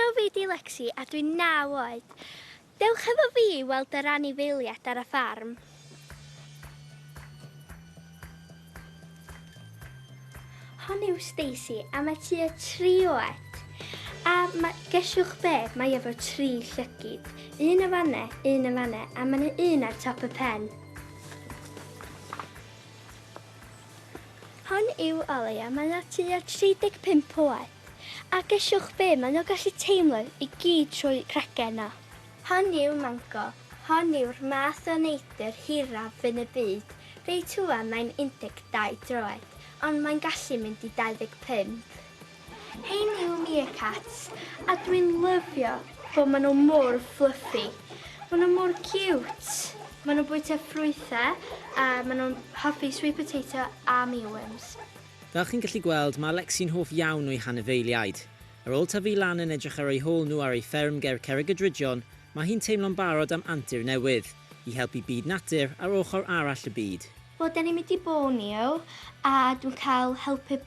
Enw fi 'di Lexi a dwi'n naw oed. Dewch efo fi i weld yr anifeiliaid ar y ffarm. Hon yw Stacey a mae tua 3 oed. A ma, gesiwch be, mae efo tri llygid. Un yn fanne, un yn fanne, a mae 'na un ar top y pen. Hon yw Ollie a mae o tua 35 oed. A gesiwch be, mae o gallu teimlo i gyd trwy cragen o. Hon yw Mango. Hon yw'r math o neidr hiraf yn y byd. Reit ŵan mae'n 12 droed, ond mae'n gallu mynd i 25. Hein yw meerkats, a dwi'n lyfio bod maen nhw mor fluffy. Maen nhw mor cute. Maen nhw'n bwyta ffrwythau a maen nhw'n hoffi sweet potato a mealworms. Fel chi'n gallu gweld, mae Alexi'n hoff iawn o'i hanifeiliaid. Ar ôl tyfu lan yn edrych ar ei hôl nhw ar ei fferm ger Cerrigydrudion, mae hi'n teimlo'n barod am antur newydd, i helpu byd natur ar ochr arall y byd. Wel, 'da ni'n mynd i Borneo a dwi'n cael helpu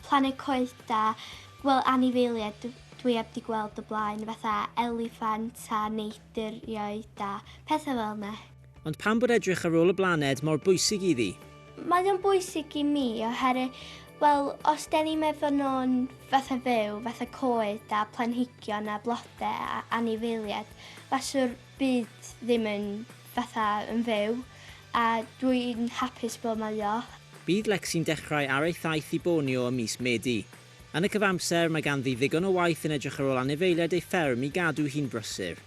plannu coed a gweld anifeiliaid dwi heb 'di gweld o blaen fatha eliffant a neidrioed a pethau fel 'na. Ond pam bod edrych ar ôl y blaned mor bwysig iddi? Mae o'n bwysig i mi oherwydd, wel, os 'da ni'm efo nhw'n fatha fyw, fatha coed a planhigion a blode a anifeiliaid, fasw'r byd ddim yn fatha yn fyw a dwi'n hapus bod mae o. Bydd Lexi'n dechrau ar ei thaith i Borneo ym mis Medi. Yn y cyfamser, mae ganddi ddigon o waith yn edrych ar ôl anifeiliaid ei fferm i gadw hi'n brysur.